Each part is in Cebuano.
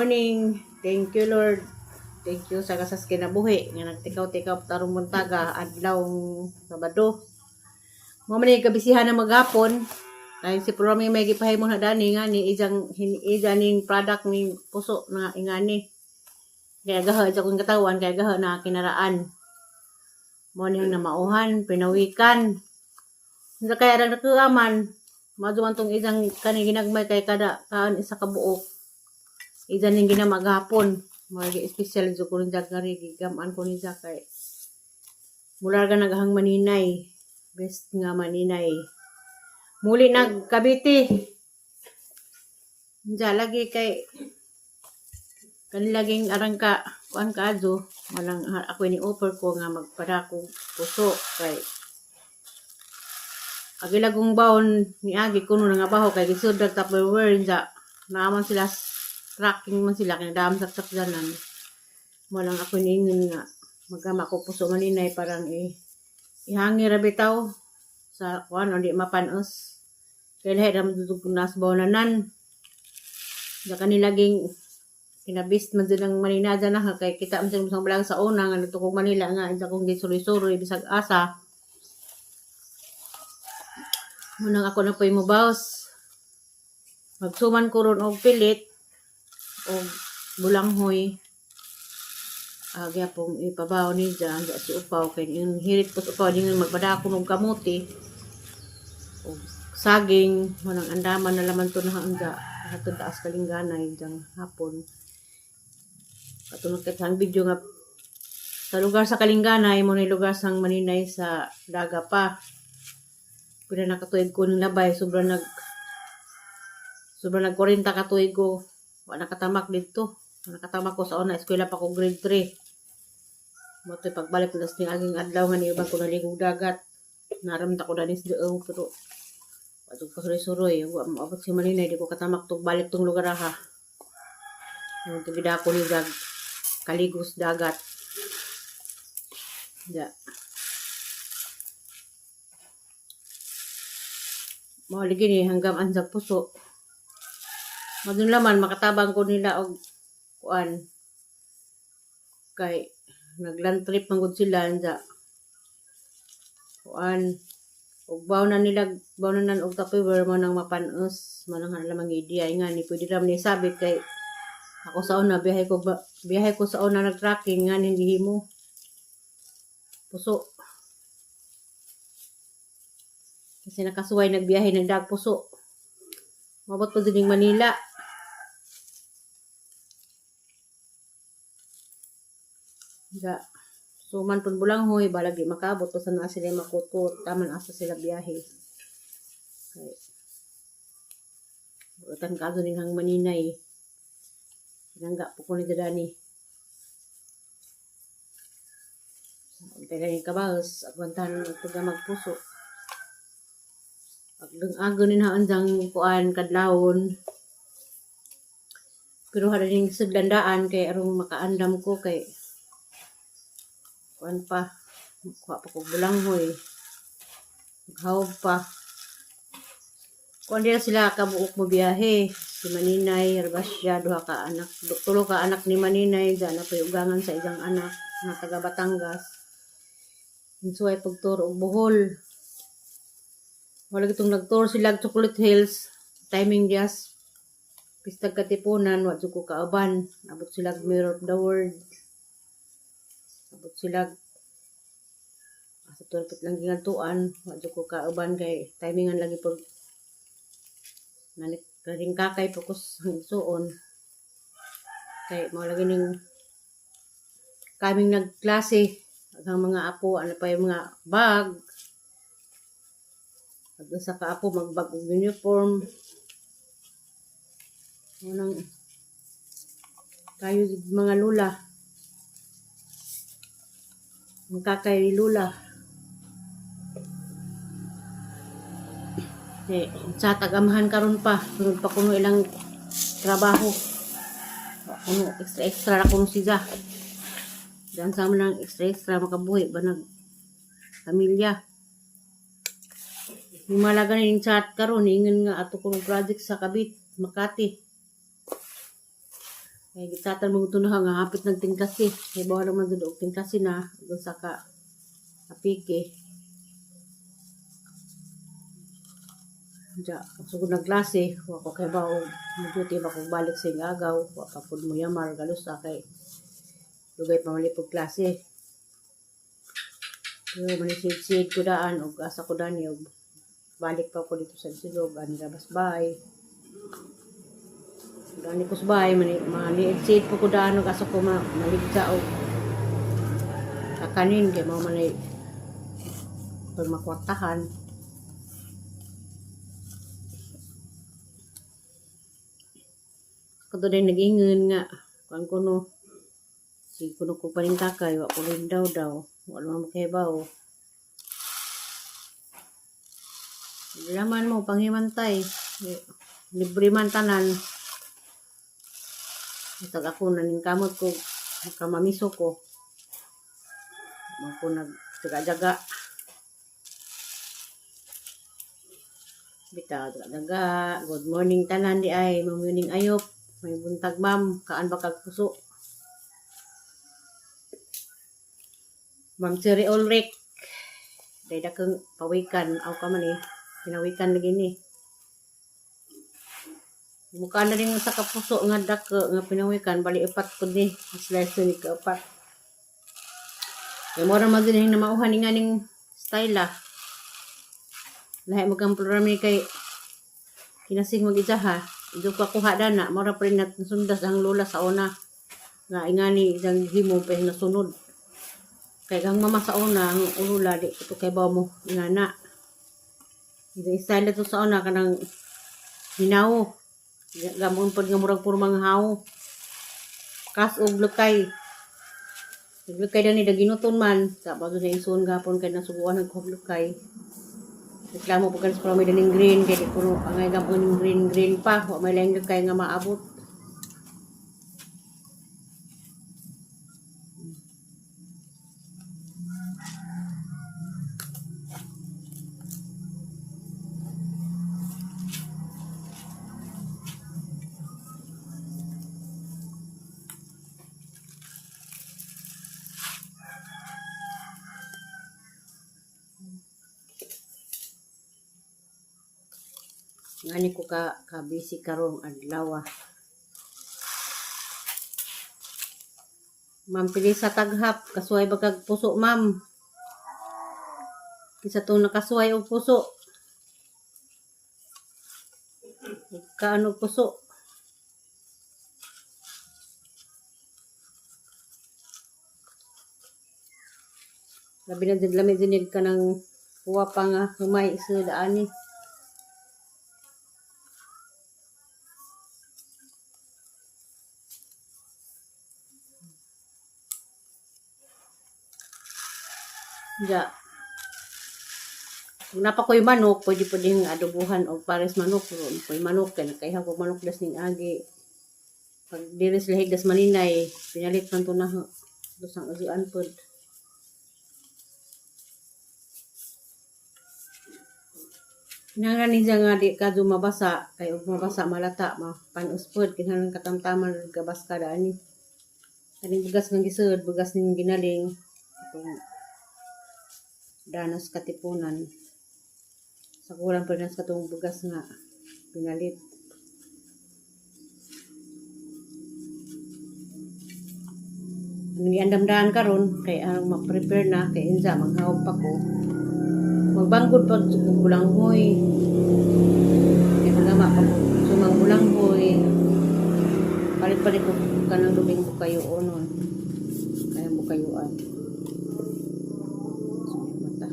Morning. Thank you, Lord. Thank you sa kasas kinabuhi nga nagtikaw-tikaw tarong buntaga adlaw Sabado. Mo man ni kabisihan na maghapon. Kay si Promi may gipahimo na dani nga ni ijang ija ning product ning puso na ingani. Kaya gaha sa akong katawan, kaya gaha na kinaraan. Mo ning namauhan, pinawikan. Sa kaya rang nakuaman, maduman tong isang kani ginagmay kay kada kaan isa ka buok. Isa ning ginamaghapon. Mga espesyal jud ko rin kari gigaman ko ni kay mula ka naghang maninay. Best nga maninay. Muli nag Cavite. Diya lagi kay kanilaging arang ka kuan ka adyo walang ako ni offer ko nga magpadako puso kay agilagong baon ni agi kuno nga baho kay gisud dag Tupperware ja naaman sila tracking man sila kay dam sa sakyanan walang ako niingon nga magama ko puso maninay parang ihangir ra bitaw sa kuan o di mapanos kay lahi ra man dudug nas bawnanan ja kanilaging kinabis man jud ang Manila na kay kita man sa balang sa una nga nito kong Manila nga isa kong gisuroy-suroy bisag asa munang ako na po'y mobaws magsuman ko ron og pilit og bulanghoy agya pong ipabaw ni dyan si upaw kay yung hirit po sa upaw di nga magpadako og kamuti og saging manang andaman na laman to na hangga hatod taas kalingganay diyang hapon katulad kay ang video nga sa lugar sa Kalingganay mo ni lugar sang Maninay sa daga pa pero nakatuig ko ng labay sobrang nag 40 katuig ko wa nakatamak didto. Wa nakatamak ko sa una eskwela pa ko grade 3 mo to'y pagbalik ko ni aging adlaw nga niubang ko naligog dagat naramta ko danis diaw pero atong pasuroy-suroy wa moabot si Maninay di ko katamak tug balik tong lugar ha. Yung tugida ko ni Jag kaligos dagat ja mao lagi ni hanggang anjag puso madun laman makatabang ko nila og kuan kay nagland trip man gud sila anja kuan ug baw na nila baw na nan og Tupperware mo nang mapanos mo nang lamang idea nga ni pwede ra man ni sabit kay ako sa una biyahe ko sa una nag-tracking nga ning gihimo puso kasi nakasuway nagbiyahe nagdag puso mabot pa din Manila. Ga suman pun bulanghoy balag di makaabot basta naa sila makutkot taman asa sila biyahe kay buotan kaadto ning hang Maninay nangga po ko ni dani untay lang yung kabahos agwantahan pagka magpuso agdang ni na andang kuan kadlawon pero hada ning sudlandaan kay arong makaandam ko kay kuan pa kuha pa ko bulanghoy maghawb pa kuan dira sila kabuok mo biyahe si Maninay Arbasya duha ka anak tulo ka anak ni Maninay dyan na ugangan sa isang anak nga taga Batangas insuway pagturo og Bohol wala gitong nagtour sila og Chocolate Hills timing dias pistag Katipunan wa jud ko kauban abot sila og Mirror of the World abot sila asa tulpit lang gingantuan wa jud ko kauban kay timingan lagi pag nanik karing kakay pukos ang isuon kay mao lagi ning kaming nagklase ang mga apo ano pa yung mga bag pag isa ka apo magbag og uniform unang kayo mga lula ang kakay ni lula eh, sa tagamahan karon pa sunod pa kuno ilang trabaho kuno extra extra ra kuno siya diyan sa man extra extra makabuhi ba nag pamilya. Himala ganin yung chat karon ingon nga ato kuno project sa Cavite, Makati. Kay gitsatan mo ito na nga hapit ng tingkasi. Kay bawa naman dun og tingkasi na ug sa ka apike. Ja, sugod na klase, wa ko kay bao mo-duty ba kog balik sa agaw, wa pa pud mo yamar galos sa kay dugay pa malipod klase. Pero manisid-sid ko daan og asa ko dani og balik pa ko dito sa Silog ani labas bay. Dani ko sa bahay, maniid-sid po ko daan og asa ko maligsa og kakanin kay mao man ay pag makwartahan. Kato din nag-ingon nga kuan ko no si kuno ko paning kakay wa ko rin daw daw wala man makahibaw. Laman mo panghimantay. Eh, libre man tanan. Itag ako naningkamot ko makamamiso ko. Man ko nagjaga-jaga. Bitaw jaga. Good morning tanan di ay mamuning ayop. May buntag ma'am, kaan ba kag puso? Ma'am Cherry Ulrich. Day dakeng pawikan aw ka man eh. Pinawikan lagi ni. Mukha na rin sa kapuso nga dako nga pinawikan bali upat pud ni slice ni ka upat. Kay mura man din na mauhan ni nga ning style ah. Lahi mo kang programa ni kay kinasing mag ha. Ido ka kuha dana mura pa rin nasundas ang lola sa una nga ingani isang himo pa nasunod. Kay kang mama sa una ang ulula di ko kay bawo mo ingana. Isang style to sa una kanang hinaw. Gamon pod nga murag puro mga haw. Kas og lukay. Naglukay dani daginuton man. Sa bago sa ison gapon kay nasubuan ang kog lukay. Reklamo po kanis para may daning green kay di kuno angay gapon ning green green pa wa may laing lukay nga maabot. Ngani ko ka ka busy karong adlaw. Ah. Ma'am Pilisa Taghap, kasuway ba kag puso ma'am? Kisa tong nakasuway og puso. Kaano puso? Labi na jud lami jud ka ng kuwa pa nga humay sa daani. Ja. Kung napa ko'y manok, pwede pa din adobuhan og pares manok. Pero ko'y manok, kay nakaihaw ko manok das ning agi. Pag diri sila higdas maninay, pinalit man to na dusang azuan pod. Kinahanglan niya nga di ka mabasa, kay og mabasa malata, mapanos pod, kinahanglan katamtaman gabas ka dani. Kaning bugas nga gisud, bugas ning ginaling, itong danas katipunan. Sa kulang pa nas katong bugas nga pinalit. Ang giandam-daan karon kay ang ma-prepare na kay insa maghawb pa ko. Magbanggod pa kog bulanghoy. Kay magama pa ko sumang bulanghoy. Palit-palit ko kanang lubing bukayo onon. Kaya bukayuan. So, mata.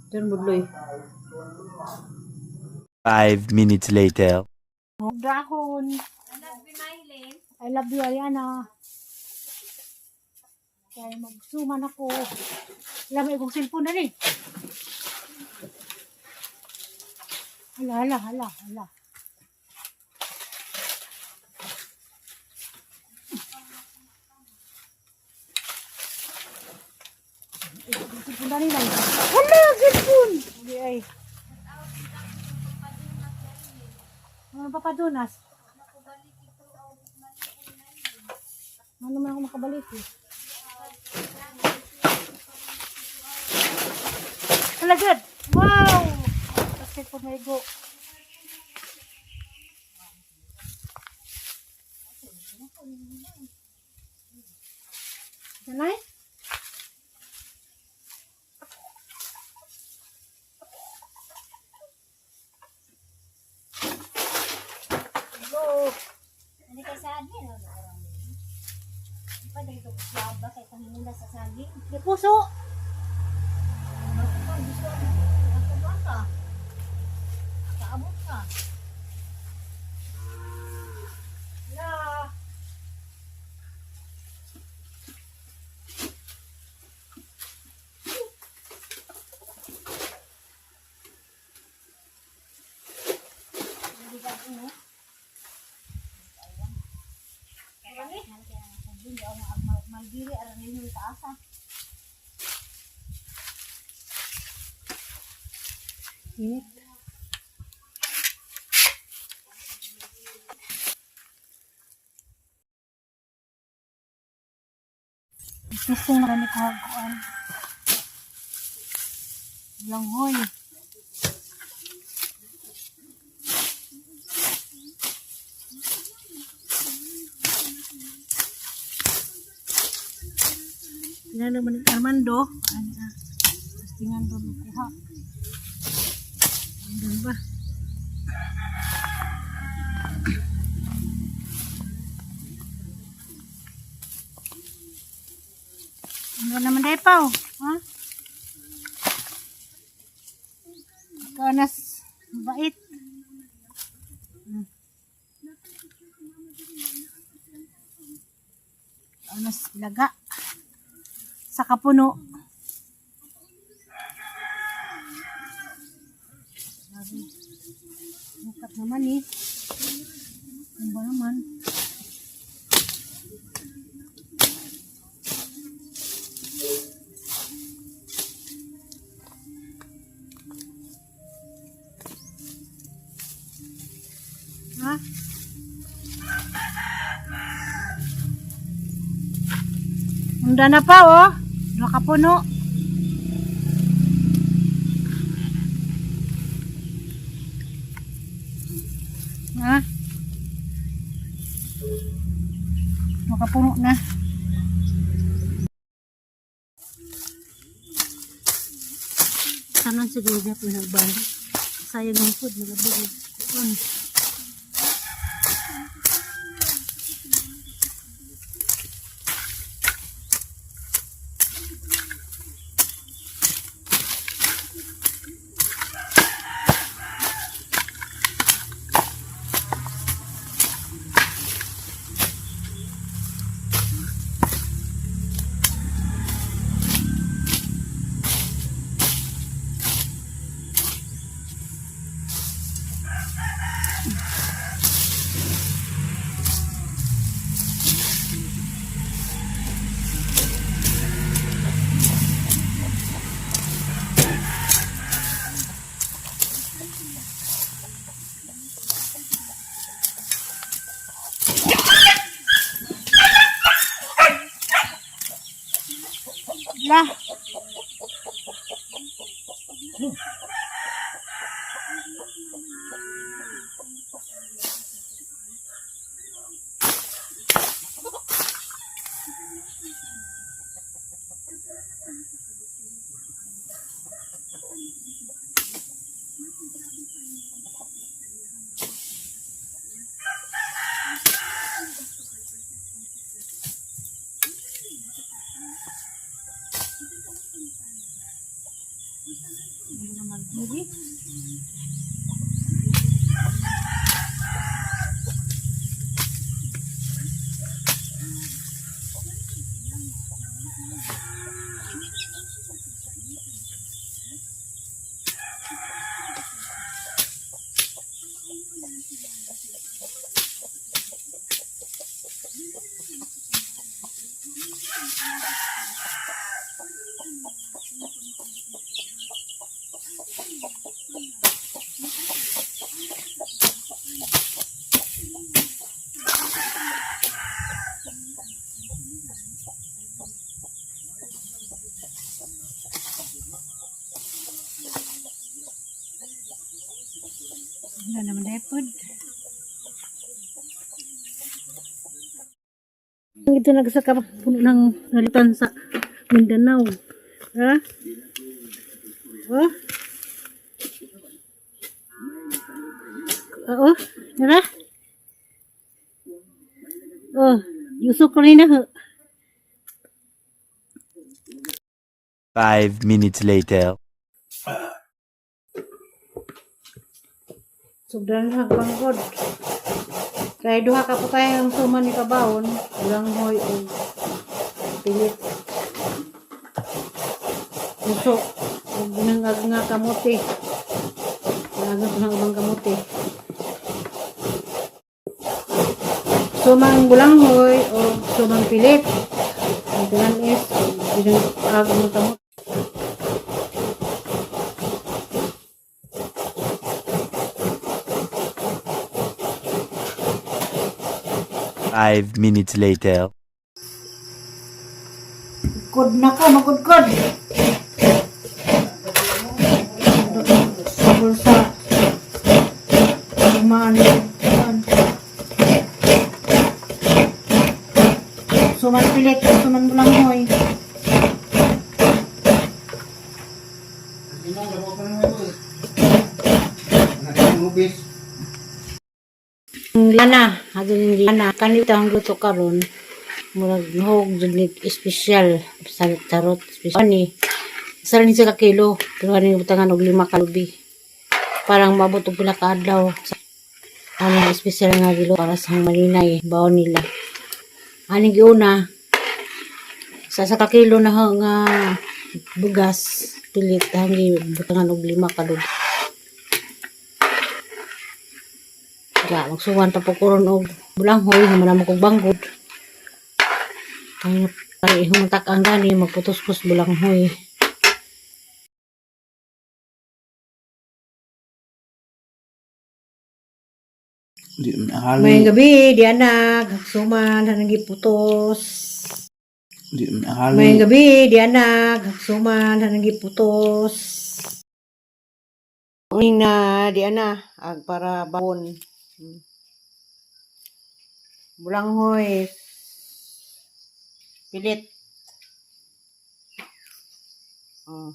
Turn budloy. 5 minutes later. Dahon. I love you, Ariana. Kaya magsuman ako. Alam mo, ibang cellphone na rin. Hala, hala, hala, hala. Ibang cellphone na rin. Ay. Hala, cellphone! Hindi ay. Ano pa padunas? Ano naman ako makabalik eh. Alagad! Wow! Basket po may go. Nanay? Go. Ano kay saging? Ano pa dahil ito ba kay panginila sa saging? May puso! Ako pa gusto ako ba ka? Kaabot ka. La! Hindi ka ano? Marami? Hindi ako malgiri aran ninyo itaasa. Init. Gusto na kami kuhan. Langhoy. Tingnan naman ni Armando. Ano na? Tapos tingnan doon kuha. Doon ba? Ano naman dahil pa oh. Ha? Ikaw nas mabait. Ikaw nas ilaga. Sa kapuno. Grabe. Bukat naman eh. Ano ba naman? Ha? Unda na pa oh. Dua ka puno. Ha? Dua ka puno na. Tanan siguro niya po nagbalik. Sayang ang food, nalabog. Yun. La. Hindi naman diri. Ito nagsaka puno ng nalitan sa Mindanao. Ha? Oh? Oo, nara? Oh, yusok ko rin na ho. 5 minutes later. Sobrang hagbangkod. Kay duha ka po tayo ang suman ni Kabawon, bulanghoy o pilit. Uso, ug nangag nga kamote. Nangag nga ubang kamote. Sumang bulanghoy o sumang pilit. Ang tanan is ginag nga kamote. 5 minutes later. Kod na ko, magkudkod. Sa bulsa. Kumaan. Suman pilit, suman mo lang hoy. Lana, adto ni Lana kanita ang luto karon. Murag hog jud ni espesyal sa tarot espesyal ani. Isa ni siya ka kilo, pero ani butangan og 5 ka lubi. Parang maabot og pila ka adlaw. Ano espesyal nga kilo para sa malinay baon nila. Ani giuna sa ka kilo na ho nga bugas pilit hangi butangan og 5 ka lubi. Ja, magsuwan ta po kuron og bulanghoy, human mo kog banggod. Ay, pare humatak ang gani magputos-pus bulanghoy. May gabi, di anak, suman, hanang giputos. May gabi, di anak, suman, hanang giputos. Uning na, di ana, ag para bawon. Bulanghoy, pilit. Oh.